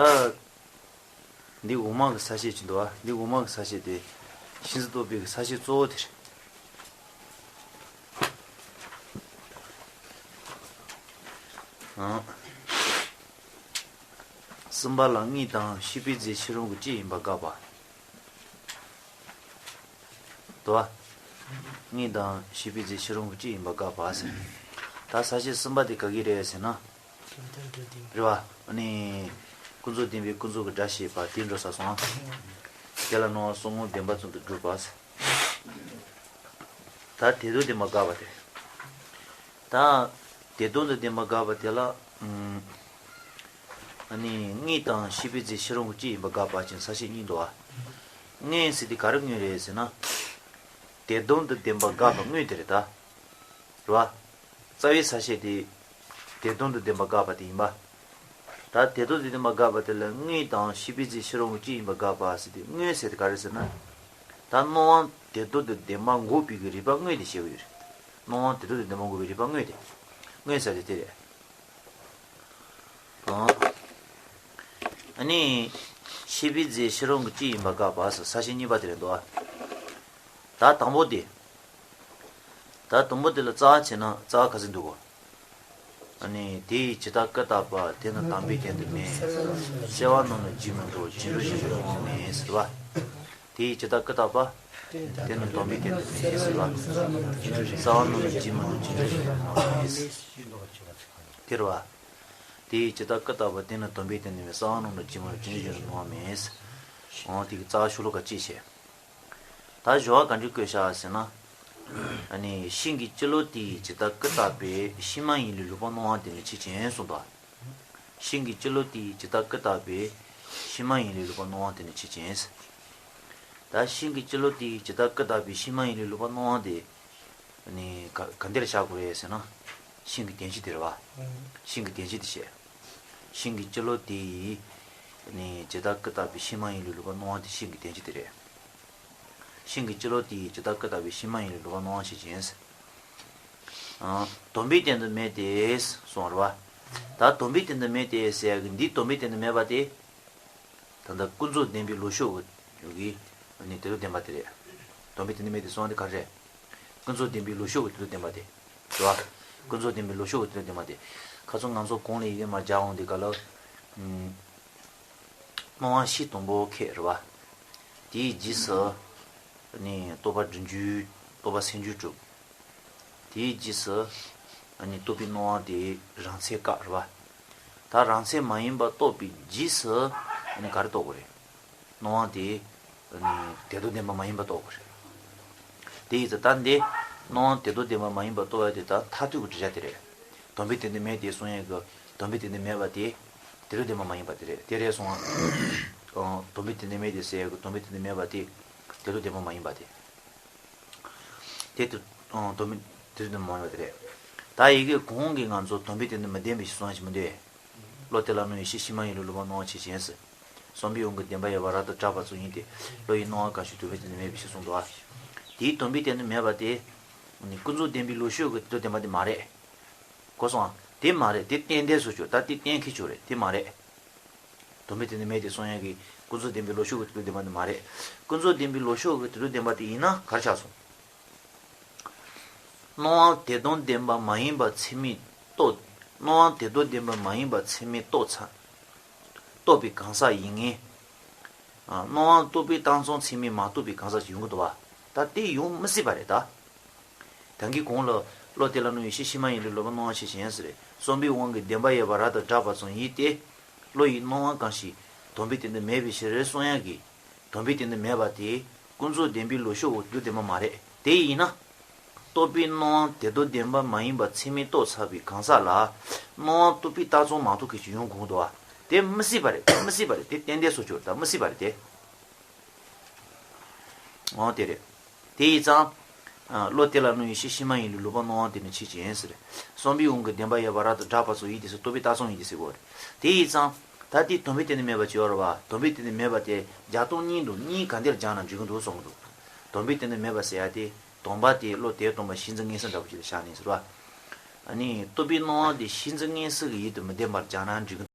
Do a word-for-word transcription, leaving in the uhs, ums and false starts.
ད་འདི་འོག་མ་གི་ས་བཤད་ཅིག་འདུག་ཨ། འདི་འོག་མ་གི་ས་བཤད་དེ་ཤིན་ཏུ་རྟོག་པའི་གི་ས་བཤད་གཙོ་བོ་དེ་རེད། ཨང་། གསུམ་པ་ལ་དངོས་དང་ཤེས་པའི་རྫས་ཕྱི་རུ་གི་སྤྱི་ཡིན་པ་དགག་པ། དོ། དངོས་དང་ཤེས་པའི་རྫས་ཕྱི་རུ་གི་སྤྱི་ཡིན་པ་དགག་པ་ཟེར། ད་ས་བཤད་གསུམ་པ་དེ་ག་གི་རེད་ཟེར་ན། རེད་བ། ཨ་ནི། ཀུན་རྫོབ་བདེན་པའི་ཀུན་རྫོབ་ཀྱི་སྒྲ་བཤད་པ་དེ་འགྲོ་ས་སོང་ཨ། དེ་ལ་སྣང་བ་གསུམ་ངོ་བདེན་པ་ཙམ་དུ་སྒྲུབ་པ་ཟེར། ད་དེ་དོན་བདེན་པ་དགག་པ་དེ། ད། དེ་དོན་དུ་བདེན་པ་དགག་པ་དེ་ལ། ཨ་ནི་དངོས་དང་ཤེས་པའི་རྫས་ཕྱི་རུ་གི་སྤྱི་ཡིན་པ་དགག་པ་ཅན་ས་བཤད་གཉིས་འདུག་ཨ། དངོས་ཟེར་དེ་ག་རེ་དངོས་རེད་ཟེར་ན། དེ་དོན་དུ་བདེན་པ་དགག་པ་དངོས་དེ་རེད་ད། རེད་བ། རྩ་བའི་ས་བཤད་དེ། དེ་དོན་དུ་བདེན་པ་དགག་པ་དེ་ཡིན་པ། ད་དེ་དོན་དུ་བདེན་པ་དགག་པ་དེ་ལ་དངོས་དང་ཤེས་པའི་རྫས་ཕྱི་རུ་གི་སྤྱི་ཡིན་པ་དགག་པ་ཟེར་དེ་དངོས་ཟེར་དེ་ག་རེ་ཟེར་ན། ད་སྣང་བ་དེ་དོན་དུ་བདེན་པ་འགོག་པའི་གི་རིགས་པ་དངོས་དེ་བཤད་ཀྱི་ཡོད་རེད། སྣང་བ་དེ་དོན་དུ་བདེན་པ་འགོག་པའི་རིགས་པ་དངོས་དེ། དངོས་ཟེར་དེ་དེ་རེད། ཨ་ནི། ཤེས་པའི་རྫས་ཕྱི་རུ་གི་སྤྱི་ཡིན་པ་དགག་པ་ཟེར་ས་བཤད་གཉིས་པ་དེ་རེད་འདུག་ཨ། ད་དང་པོ་དེ། ད་དང་པོ་དེ་ལ་རྩ་བ་བྱས་ན་རྩ་བ་ག་ཚོད་འདུག་གོ། ཨ་ནི་དེ་ཡི་ཇི་ལྟར་ཀུན་བརྟགས་པ། དེ་ནི་དམ་པའི་དོན་དུ་མེད། གསལ་བ་རྣམས་ནི་བརྗོད་མི་འགྲོ། བརྗོད་འགྲོ་ཞེས་པའི་སྣང་བ་མེད་ཟེར་བ། དེ་ཡི་ཇི་ལྟར་ཀུན་བརྟགས་པ། དེ་ནི་དམ་པའི་དོན་དུ་མེད་ཟེར་བ། གསལ་བ་རྣམས་ནི་བརྗོད་མི་འགྲོ། བརྗོད་འགྲོ་ཞེས་པའི་སྣང་བ་མེད། དེ་རེད་བ། དེ་ཡི་ཇི་ལྟར་ཀུན་བརྟགས་པ། དེ་ནི་དམ་པའི་དོན་དུ་མེད། གསལ་བ་རྣམས་ནི་བརྗོད་མི་འགྲོ། བརྗོད་འགྲོ་ཞེས་པའི་སྣང་བ་མེད། འོ་དེ་གི་རྩ་བ་ཤོ་ལོ་ཀ་གཅིག་བྱས། ད་སྦྱོར་བ་ག་འདྲ་བཀོད་བཞག་ཟེར་ན། ཨ་ནི་ཤིང་གི་སྤྱི་ལོ་དེ་ཡི་ཇི་ལྟར་ཀུན་བརྟགས་པའི་ཕྱི་མ་ཡིན་ལུགས་ལུགས་པ་སྣང་བ་དེ་ནི་ཆོས་ཅན་གསུངས་པ། ཤིང་གི་སྤྱི་ལོ་དེ་ཡི་ཇི་ལྟར་ཀུན་བརྟགས་པའི་ཕྱི་མ་ཡིན་ལུགས་ལུགས་པ་སྣང་བ་དེ་ནི་ཆོས་ཅན། ད་ཤིང་གི་སྤྱི་ལོ་དེ་ཡི་ཇི་ལྟར་ཀུན་བརྟགས་པའི་ཕྱི་མ་ཡིན་ལུགས་ལུགས་པ་སྣང་བ་དེ། ནི་ག་ག་འདིར་བཞག་དགོས་རེད་ཟེར་ན། ཤིང་གི་དོན་སྤྱི་དེ་རེད་བ། ཤིང་གི་དོན་སྤྱི་དེ་བཤད། ཤིང་གི་སྤྱི་ལོ་དེ་ཡི། ནི་ཇི་ལྟར་ཀུན་བརྟགས་པའི་ཕྱི་མ་ཡིན་ལུགས་ལུགས་པ་སྣང་བ་དེ་ཤིང་གི་དོན་སྤྱི་དེ་རེད། ཤིང་གི་སྤྱི་ལོ་དེ་ཡི་ཇི་ལྟར་ཀུན་བརྟགས་པའི་ཕྱི་མ་ཡིན་ལུགས་ལུགས་པ་སྣང་བ་ཆོས་ཅན། ཨ། དམ་པའི་དོན་དུ་མེད་དེ། གསུངས་རེད་བ། ད་དམ་པའི་དོན་དུ་མེད་དེ་ཟེར་ཡག་གི་འདི་དམ་པའི་དོན་དུ་མེད་པ་དེ། ད་ལྟ་ཀུན་རྫོབ་བདེན་པའི་ལུགས་ཕྱོགས་ཀྱི་ནི་དེ་དོན་བདེན་པ་དེ་རེད། དམ་པའི་དོན་དུ་མེད་དེ་གསུངས་པ་དེ་ག་རེ་རེད། ཀུན་རྫོབ་བདེན་པའི་ལུགས་ཕྱོགས་ཀྱི་དེ་དོན་བདེན་པ་དེ། རེད་བ། ཀུན་རྫོབ་བདེན་པའི་ལུགས་ཕྱོགས་ཀྱི་དེ་དོན་བདེན་པ་དེ། ཁ་སང་ང་ཚོ་གོང་ལ་ཡི་གེ་མར་སྦྱར་འོང་དེ་ག་ལ། སྣང་བ་ཤེས་དང་པོ་ཁེགས་རེད་བ། དེའི་རྗེས་སུ། ནི་རྟོག་པ་སྒྲིབ་འཇུག་རྟོག་པ་སེམས་རྒྱུད་གྲུབ། དེའི་རྗེས་སུ། ཨ་ནི་རྟོག་པའི་སྣང་བ་དེ་རང་མཚན་བཀག་རེད་བ། ད་རང་མཚན་མ་ཡིན་པ་རྟོགས་པའི་རྗེས་སུ། ཨ་ནི་ག་རེ་རྟོགས་དགོས་རེད། སྣང་བ་དེ། ཨ་ནི་དེ་དོན་བདེན་པ་མ་ཡིན་པ་རྟོགས་དགོས་རེད། དེ་ཡིན་ཙང་ད་འདི། སྣང་བ་དེ་དོན་བདེན་པ་མ་ཡིན་པ་རྟོགས་ཡ་དེ་ད་མཐར་ཐུག་གི་འགྲེལ་བྱ་དེ་རེད། དམ་པའི་དོན་དུ་མེད་དེ་གསུང་ཡ་གི་དམ་པའི་དོན་དུ་མེད་པ་དེ། དེ་དོན་བདེན་པ་མ་ཡིན་པ་དེ་རེད་དེ་རེད་གསུང་ཨ། དམ་པའི་དོན་དུ་མེད་དེ་ཟེར་ཡ་གི་དམ་པའི་དོན་དུ་མེད་པ་དེ། དེ་དོན་བདེན་པ་མ་ཡིན་པ་དེ། དེ་དུ། ཨང་། དོན་མི། དེ་དུ་མ་ཡོད་དེ་རེད། ད་ཡི་གེ་གོང་གི་ང་ཚོ་དོན་པའི་དོན་དུ་མི་ལྡན་པའི་ཞིག་སོང་ཞིག་མི་འདུག་བློ་དེ་ལ་སྣང་བའི་ཤེས་ཕྱི་མ་ཡིན་ལུགས་ལུགས་པ་སྣང་བ་ཆོས་ཅན་ཟེར། བསམ་པའི་དབང་གིས་བདེན་པར་ཡོད་པ་རབ་ཏུ་གྲགས་པ་ཙམ་ཡིན་ཏེ། བློ་ཡི་སྣང་བ་གང་ཞིག་དོན་པའི་དོན་དུ་མེད་པའི་ཕྱིར་གསུངས་འདུག་ཨ། དེའི་དོན་པའི་དོན་དུ་མེད་པ་དེ། ནི་ཀུན་རྫོབ་བདེན་པའི་ལུགས་ཕྱོགས་ཀྱི་དོན་བདེན་པ་དེ་མ་རེད། གོ་སོང་ཨ། དེ་མ་རེད་དེ་གཏན་གཏན་སོ་ཅོག་ད་དེ་གཏན་འཁེལ་ཆོག་རེད་དེ་མ་རེད། དོན་པའི་དོན་དུ་མེད་དེ་གསུང་ཡག་གི་ཀུན་རྫོབ་བདེན་པའི་ལུགས་ཕྱོགས་ཀྱི་དོན་བདེན་པ་དེ་མ་རེད། ཀུན་རྫོབ་བདེན་པའི་ལུགས་ཕྱོགས་ཀྱི་དོན་བདེན་པ་དེ་ཡིན་ན་ག་རེ་ཆགས་སོང་། སྣང་བ་དེ་དོན་བདེན་པ་མ་ཡིན་པ་ཚད་མས་རྟོགས། སྣང་བ་དེ་དོན་བདེན་པ་མ་ཡིན་པ་ཚད་མས་རྟོགས་ཚར། རྟོགས་པའི་གང་ཟག་ཡིན་ངེས། སྣང་བ་རྟོགས་པའི་རྟགས་མཚན་ཚད་མས་མ་རྟོགས་པའི་གང་ཟག་ཅིག་ཡོང་གི་འདུག་བ། ད་དེ་ཡོང་མི་སྲིད་པ་རེད་ད། ད་གིན་གོང་ལ། བློ་དེ་ལ་སྣང་བའི་ཤེས་ཕྱི་མ་ཡིན་ལུགས་ལུགས་པ་སྣང་བ་ཆོས་ཅན་ཟེར། བསམ་པའི་དབང་གིས་བདེན་པར་ཡོད་པ་རབ་ཏུ་གྲགས་པ་ཙམ་ཡིན་ཏེ། བློ་ཡི་སྣང་བ་གང་ཞིག་དོན་པའི་དོན་དུ་མེད་པའི་ཕྱིར་གསུང་ཡག་གི། དོན་པའི་དོན་དུ་མེད་པ་དེ། ཀུན་རྫོབ་བདེན་པའི་ལུགས་ཕྱོགས་ཀྱི་དོན་བདེན་པ་མ་རེད། དེ་ཡིན་ན། རྟོགས་པའི་སྣང་བ་དེ་དོན་བདེན་པ་མ་ཡིན་པ་ཚད་མས་རྟོགས་ཚར་བའི་གང་ཟག་ལ། སྣང་བ་རྟོགས་པའི་རྟགས་མཚན་མ་རྟོགས་མཁན་ཅིག་ཡོང་དགོས་འདུག་བ། དེ་མི་སྲིད་པ་རེད་མི་སྲིད་པ་རེད་དེ་གཏན་གཏན་སོ་ཅོག་ད་མི་སྲིད་པ་རེད་དེ། འོ་དེ་རེད། དེ་ཡིན་ཙང་། བློ་དེ་ལ་སྣང་བའི་ཤེས་ཕྱི་མ་ཡིན་ལུགས་ལུགས་པ་སྣང་བ་དེ་ནི་ཆོས་ཅན་ཟེར། བསམ་པའི་དབང་གིས་བདེན་པར་ཡོད་པ་རབ་ཏུ་གྲགས་པ་ཙམ་ཡིན་ཏེ་ཟེར་རྟོགས་པའི་རྟགས་མཚན་ཡིན་ཏེ་ཟེར་གོ་རེད། དེ་ཡིན་ཙང་། ད་དེ་དོན་པའི་དོན་དུ་མེད་པ་ཅིག་ཡོད་རེད་བ། དོན་པའི་དོན་དུ་མེད་པ་དེ་སྦྱར་སྟངས་གཉིས་འདུག་གཉིས་ག་འདིར་སྦྱར་ན་འགྲིག་གི་འདུག་གསུང་གི་འདུག་དོན་པའི་དོན་དུ་མེད་པ་ཟེར་ཡ་དེ། དོན་པ་དེ་བློ་དེ་སྟོང་པ་ཤེས་འཛིན་མངོན་སུམ་འདྲ་པོ་ཅིག་ལ་བཞག་ནས་ཟེར་བ། ཨ་ནི་རྟོགས་པའི་སྣང་བ་དེ་ཤེས་འཛིན་མངོན་སུམ་གྱི་ཡུལ་དུ་མི་ལྡན་པར་སྦྱར་ན་འགྲིག་གི